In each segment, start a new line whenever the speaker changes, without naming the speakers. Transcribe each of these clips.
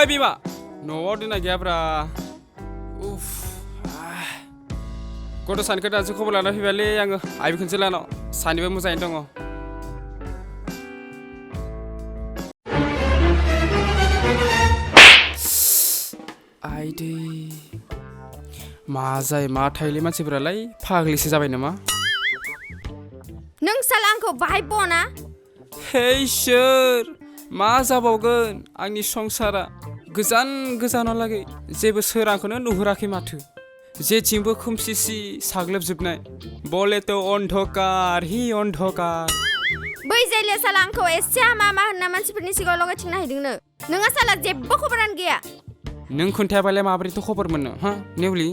ओइ बिमा न'आव दोनना गैयाब्रा उफ गथ' सानैखौ दासो खबर लाना फैबायलै आङो आइ बिखुनजो लानाव सानैबो मोजाङैनो दङ आइदै मा जायो मा थायोलै मानसिफोरालाय फाग्लिसो जाबाय नामा
नों साला आंखौ बाहाय बना
हे इसोर मा जाबावगोन आंनि संसारा गोजान गोजानावलागै जेबो सोरांखौनो नुहुराखै माथो जेथिंबो खोमसिसि साग्लोबजोबनाय बलेथ' अन्धकार हि अन्धकार
बै जायले साला आंखौ एसे हामा होनना मानसिफोरनि सिगाङाव लगायथिंना हैदोंनो नोंहा साला जेबो खबरानो गैया
नों खोन्थायाबालाय माबोरैथ' खबर मोननो हा नेवलि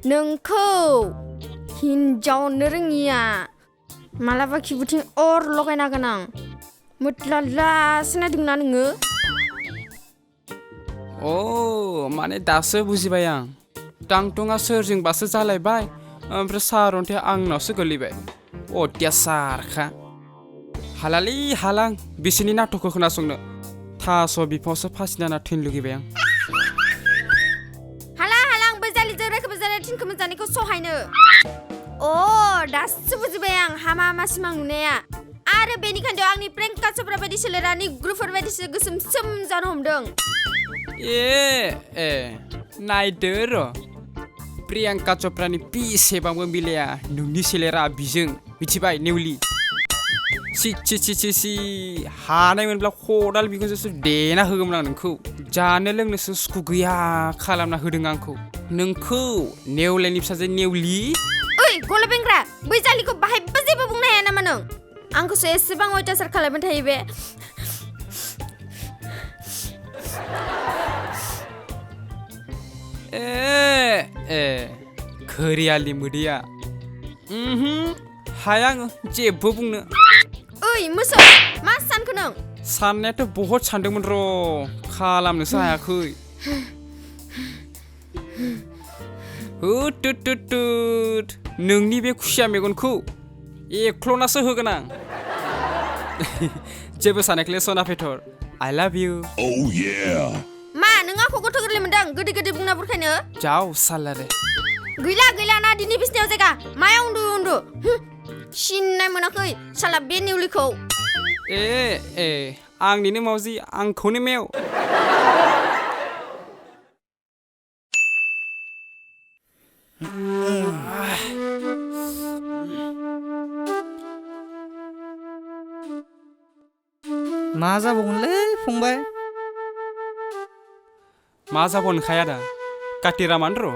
नोंखौ हिनजावनो रोङिया मालाबा खिबुथिं अर लगायना होगोन आं मुतलाला सिनायदोंना नोङो
अ माने दासो बुजिबाय आं टांटंआ सोरजोंबासो जालायबाय ओमफ्राय सारन्थाया आंनावसो गोलैबाय अत्याचारखा हालालै हालां बिसोरनि नाटकखौ खोनासंनो थास' बिफाङावसो फासिना थैनो लुगैबाय आं
हाला आंबो जालिजों रोखोम जानाय थिनखौ मोजानायखौ सहायनो अ दासो बुजिबाय आं हामा सिमां नुनाया आरो बेनिखायनो आंनि प्रियंका चोप्रा बायदि सोलेरानि ग्रुपफोर बायदिसो गोसोम सोम जानो हमदों
ए नायदो र' प्रियंका चोप्रानि पिसेबांबो मिलाया नोंनि सोलेरा बिजों मिथिबाय नेवलि सि हानाय मोनब्ला खदाल बिखुनजोसो देना होगौमोन आं नोंखौ जानो लोंनोसो सुखु गैया खालामना होदों आंखौ नोंखौ नेवलायनि फिसाजो नेवलि
ओइ गला बेंग्रा बै जालिखौ बाहायबो जेबो बुंनो हाया नामा नों आंखौसो एसेबां अयथासार खालामबाय थायो बे
ए घरियालि मोदैया हाया आङो जेबो बुंनो
ओइ मोसौ मा सानखो नों
साननायाथ' बहुद सानदोंमोन र' खालामनोसो हायाखै हुट नोंनि बे खुसिया मेगनखौ एख्ल'नासो होगोन आं जेबो सानाखैलै सना फेटर आइ लाभ इउ
मा नों आंखौ गथ' गोरलै मोनदों गोदै बुंना बुरखायनो
जाव सालारे
गैला ना दिनै बिसनायाव जायगा मायाव उन्दु सिननाय मोनाखै साला बे नेवलिखौ
ए आंनिनो मावजि आंखौनो मेव
मा जाबावगोनलै फंबाय
मा जाबावनोखाया दा काटिरामान र'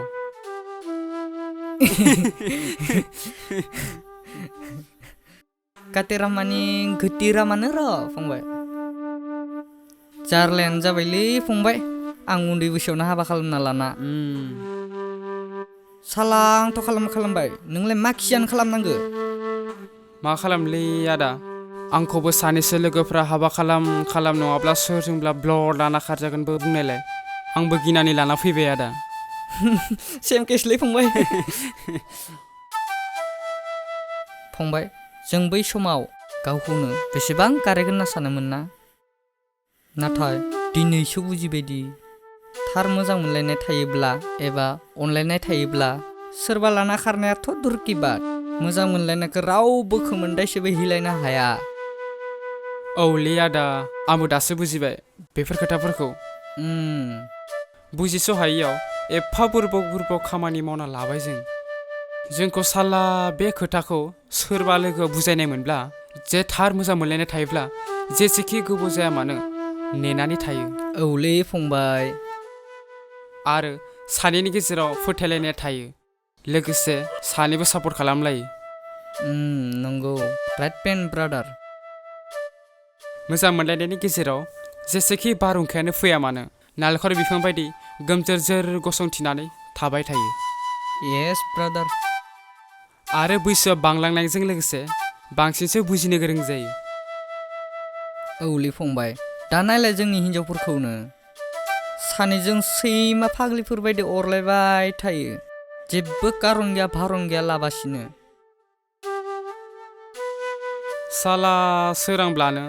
काटेरामानि गोटिरामानो र' फंबाय जारलायानो जाबायलै फंबाय आं उन्दै बैसोआवनो हाबा खालामना लाना साला आंथ' खालामबाय नोंलाय मा खियानो खालामनांगो
मा खालामलै आदा आंखौबो सानैसो लोगोफ्रा हाबा खालाम नङाब्ला सोरजोंब्ला ब्लड लाना खारजागोनबो बुंनायलाय आंबो गिनानै लाना फैबाय आदा
सेम केसलै फंबाय फंबाय जों बै समाव गावखौनो बेसेबां गारेगोन होनना सानोमोन ना नाथाय दिनैसो बुजिबायदि थार मोजां मोनलायनाय थायोब्ला एबा अनलायनाय थायोब्ला सोरबा लाना खारनायाथ' दुरखि बात मोजां मोनलायनायखौ रावबो खोमोनदायसेबो हिलायनो हाया
औलै आदा आंबो दासो बुजिबाय बेफोर खोथाफोरखौ बुजिस' हायियाव एफा बुरबक खामानि मावना लाबाय जोंखौ साला बे खोथाखौ सोरबा लोगोआव बुजायनाय मोनब्ला जे थार मोजां मोनलायनाय थायोब्ला जेसेखि गोबाव जाया मानो नेनानै थायो
औलै फंबाय
आरो सानैनि गेजेराव फोथायलायनाय थायो लोगोसे सानैबो सापर्ट खालामलायो
नंगौ राइट पेन ब्रादार
मोजां मोनलायनायनि गेजेराव जेसेखि बारहुंखायानो फैया मानो नालेंखर बिफां बायदि गोमजोर गसंथिनानै थाबाय थायो
येस ब्रादार
आरो बैसोआ बांलांनायजों लोगोसे बांसिनसो बुजिनो गोरों जायो
औलै फंबाय दा नायलाय जोंनि हिन्जावफोरखौनो सानैजों सैमा फाग्लिफोर बायदि अरलायबाय थायो जेबो कारन गैया भारन गैया लाबासिनो
साला सोरांब्लानो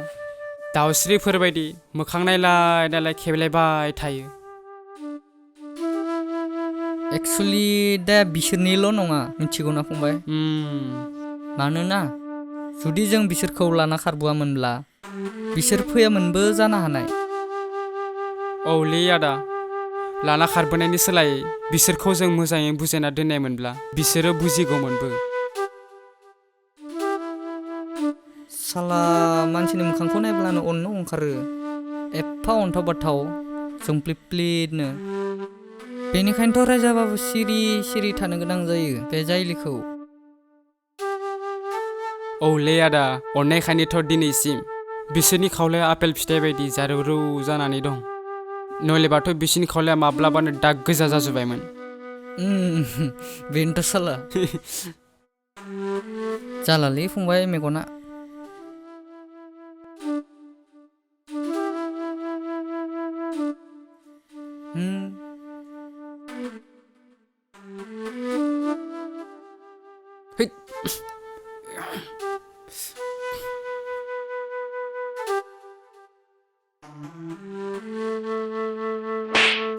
दाउस्रिफोरबायदि मोखां नायलाय नायलाय खेबलायबाय थायो।
एक्चुअली दा बिसोरनिल' नङा मिथिगौना फंबाय मानोना जुदि जों बिसोरखौ लाना खारबोआमोनब्ला बिसोर फैयामोनबो जानो हानाय।
औलै आदा लाना खारबोनायनि सोलायै बिसोरखौ जों मोजाङै बुजायना दोननायमोनब्ला बिसोरो बुजिगौमोनबो।
साला मानसिनि मोखांखौ नायब्लानो अननो ओंखारो एफा अन्थाव बाथाव जोंप्लिप्लिदनो। बेनिखायनोथ' रायजाबाबो सिरि सिरि थानो गोनां जायो बे जायलिखौ।
औलै आदा अननायखायनोथ' दिनैसिम बिसोरनि खावलाया आपेल फिथाइ बायदि जारौ जानानै दं। नलेबाथ' बिसोरनि खावलाया माब्लाबानो दाग गोजा जाजोब्बायमोन।
बेनोथ' साला जालालै फंबाय मेगना।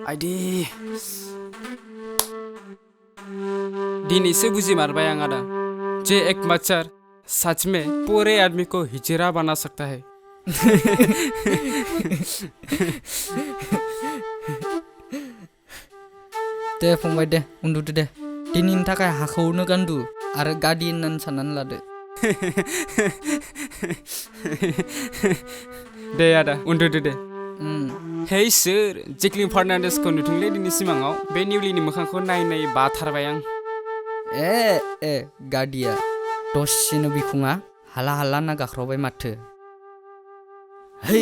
आइदि दिनैसो बुजिमारबाय आं आदा जे एक मच्छर सच में पूरे आदमी को हिजड़ा बना सकता है।
दे फंबाय दे उन्दुदो दे दिनैनि थाखाय हाखौनो गान्दु आरो गादि होननानै साननानै लादो।
दे आदा उन्दुदो दे। हे इसोर जेक्लिन फार्नान्डेसखौ नुथोंलै दिनै सिमाङाव। बे निउलिनि मोखांखौ नायै नायै बाथारबाय आं।
ए गादिया दसेनो बिखुङा हाला हाला ना गाख्रावबाय माथो। है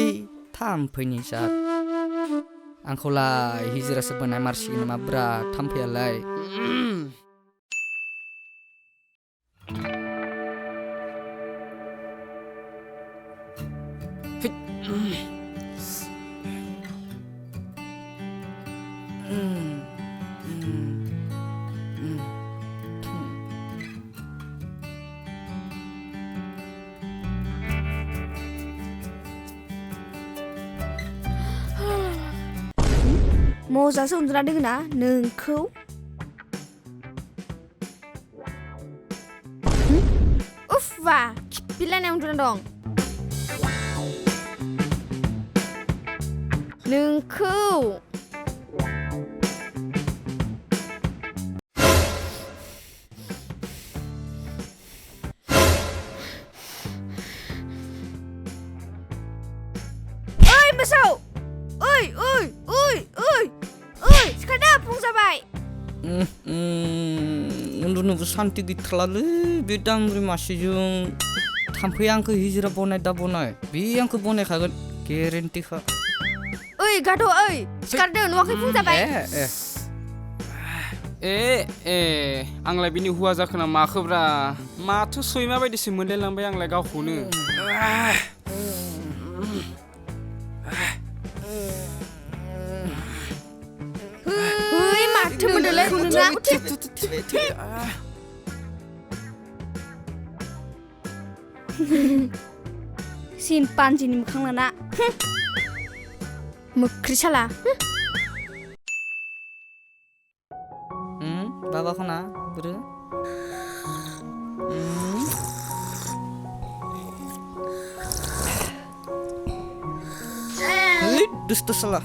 थाम्फैनि जात आंखौलाय हिजिरासो बोनाय मारसिगोन नामा ब्रा थाम्फैयालाय।
मजासो उन्दुना दोङो ना नोंखौ? उफवा खिफिलायनाय उन्दुना दं नोंखौ। ओइ मोसौ ओइ ओइ ओइ ओइ ओइ सिखारदो फुं जाबाय।
उन्दुनोबो सान्ति गैथारलालै बे दामब्रि मासेजों। थाम्फैया आंखौ हिजिरा बनाय दा बनाय बे आंखौ बनायखागोन गेरेन्टिखा।
ओइ गाद' ओइ सिखारदो नुवाखै फुं जाबाय।
आंलाय बिनि हुवा जाखोना माखोब्रा माथो सैमा बायदिसो मोनलायलांबाय आंलाय गावखौनो।
ओइ माथो मोनदोंलै नोंना? सिनपान्जिनि मोखां लाना मोख्रि साला।
बाबाखौ ना बोरो दुस्त साला।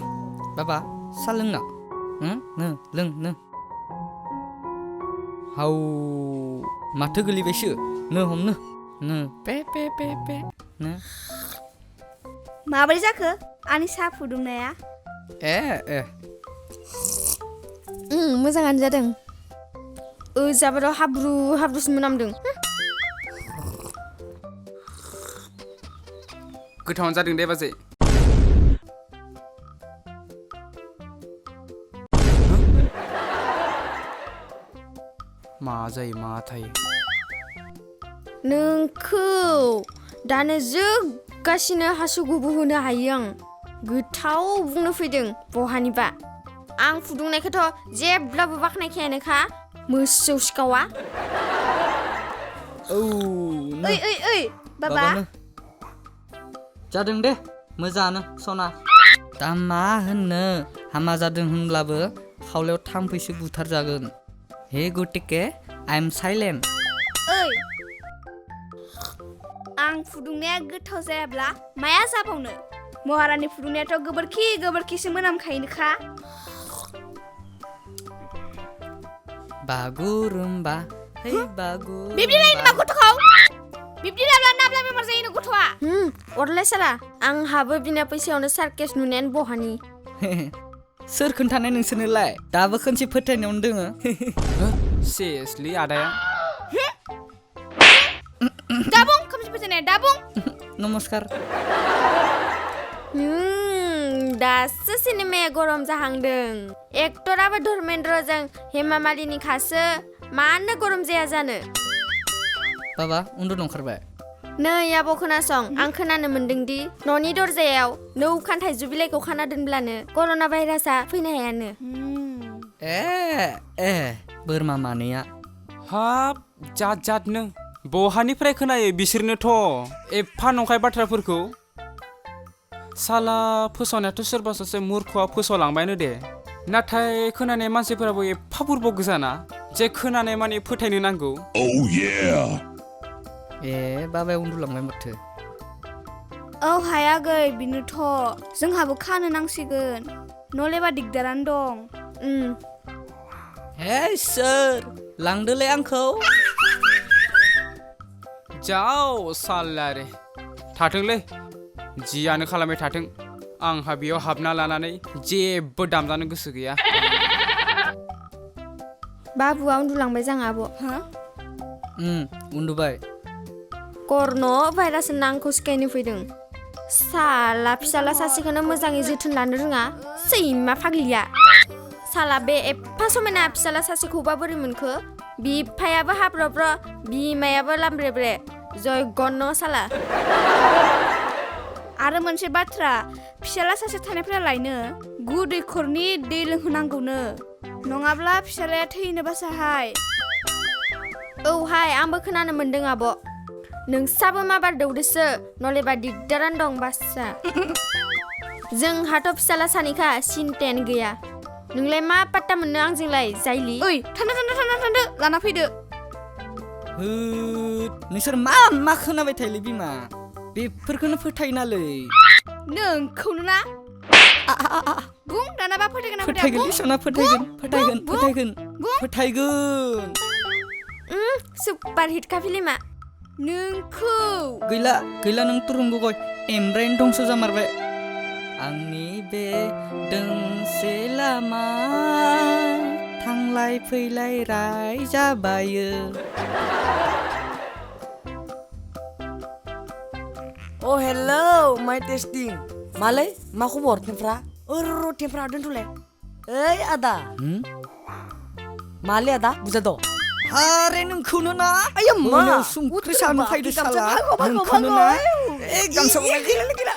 बाबा सा लोंना लों हाउ माथो गोलैबायसो नो हमनो पे पे पे पे नो।
माबोरै जाखो आंनि साहा फुदुंनाया? मोजाङानो जादों। जाबार' हाब्रुसो मोनामदों।
गोथावानो जादों दे बाजै। मा जायो मा थायो
नोंखौ दानो जोगासिनो हासु गुबुहोनो हायो आं। गोथाव बुंनो फैदों बहानिबा। आं फुदुंनायखौथ' जेब्लाबो बाख्नायखायानोखा मोसौ सिखावा। ओइ बाबा
जादों दे। मोजाङानो सना दा मा होननो हामा जादों होनब्लाबो खावलायाव थाम्फैसो बुथारजागोन हे गतिके आइ एम साइलेन्ट
ओइ आं फुदुंनाया गोथाव जायाब्ला माया जाबावनो महारानि फुदुंनायाथ' गोबोरखिसो मोनामखायोनोखा
बागुरुम्बा हे बागुरुम्बा
बिब्दि लायो नामा गथ'खौ बिब्दि लाब्ला नाब्ला बेमार जायोनो गथ'आ अरलाय साला आंहाबो बिना फैसायावनो सार्केस नुनायानो बहानि
सोर खोन्थानाय नोंसोरनोलाय दाबो खोनसे फोथायनायावनो दोङो
सिरियासलि आदाया
दाबुं खोमसि फोथायनाया दाबुं
नमस्कार
दासो सिनेमाया गरम जाहांदों एक्टराबो धर्मेन्द्रजों हेमा मालिनीखासो मानो गरम जाया जानो
बाबा उन्दुनो ओंखारबाय
नै आब' खोनासं आं खोनानो मोनदोंदि न'नि दरजायाव 9 खान थाइजौ बिलाइखौ खाना दोनब्लानो कर'ना भाइरासआ फैनो हायानो
ए बोरमा मानैया
हाब जातनो बहानिफ्राय खोनायो बिसोरनोथ' एफा नंखाय बाथ्राफोरखौ साला फोसावनायाथ' सोरबा सासे मुर्खआ फोसावलांबायनो दे नाथाय खोनानाय मानसिफोराबो एफा बुरबक गोजाना जे खोनानाय माने फोथायनो नांगौ
ए बाबाया उन्दुलांबाय माथो
औ हायागै बिनोथ' जोंहाबो खानो नांसिगोन नलेबा दिगदारानो दं
हे सोर लांदोलै आंखौ
जाव सालारे थाथोंलै जियानो खालामबाय थाथों आंहा बेयाव हाबना लानानै जेबो दामजानो गोसो गैया
बाबुआ उन्दुलांबाय जां आब'
उन्दुबाय
कर'ना भाइरास होनना आंखौ सिखायनो फैदों साला फिसाला सासेखौनो मोजाङै जोथोन लानो रोङा सैमा फाग्लिया साला बे एफा समायना फिसाला सासेखौबा बोरै मोनखो बिफायाबो हाब्रब्र बिमायाबो लामब्रेब्रे जयगन' साला आरो मोनसे बाथ्रा फिसाला सासे थानायफ्रा लायनो गु दैखरनि दै लोंहोनांगौनो नङाब्ला फिसालाया थैनो बासाहाय औहाय आंबो खोनानो मोनदों आब' नोंसाबो माबार दौदोसो नलेबा दिगदारानो दं बासा जोंहाथ' फिसाला सानैखा सिन्थायानो गैया नोंलाय मा पात्ता मोननो आंजोंलाय जायलि ओइ थान्दो लाना फैदो
नोंसोर मा खोनाबाय थायोलै बिमा बेफोरखौनो फोथायनालै
नोंखौनो ना बुं दानाबा फोथायगोन ना
फोथायगोन सना फोथायगोन
सुपार हिटखा फिल्मा नोंखौ
गैला नों तुरुंग गय एमब्राइन दंस जामारबाय आंनि बे दोंसे लामा थांलाय फैलाय राय जाबायो
Oh hello, my testing. Malay, मा खबर टेमफ्रा? टेमफ्रा दोनथ'लाय. ओइ आदा. माले आदा बुजा द.
आरे नोंखौनो ना
आया मा?
संख्रि सानो फायदो साला नोंखौनो ना ए गामसा गैला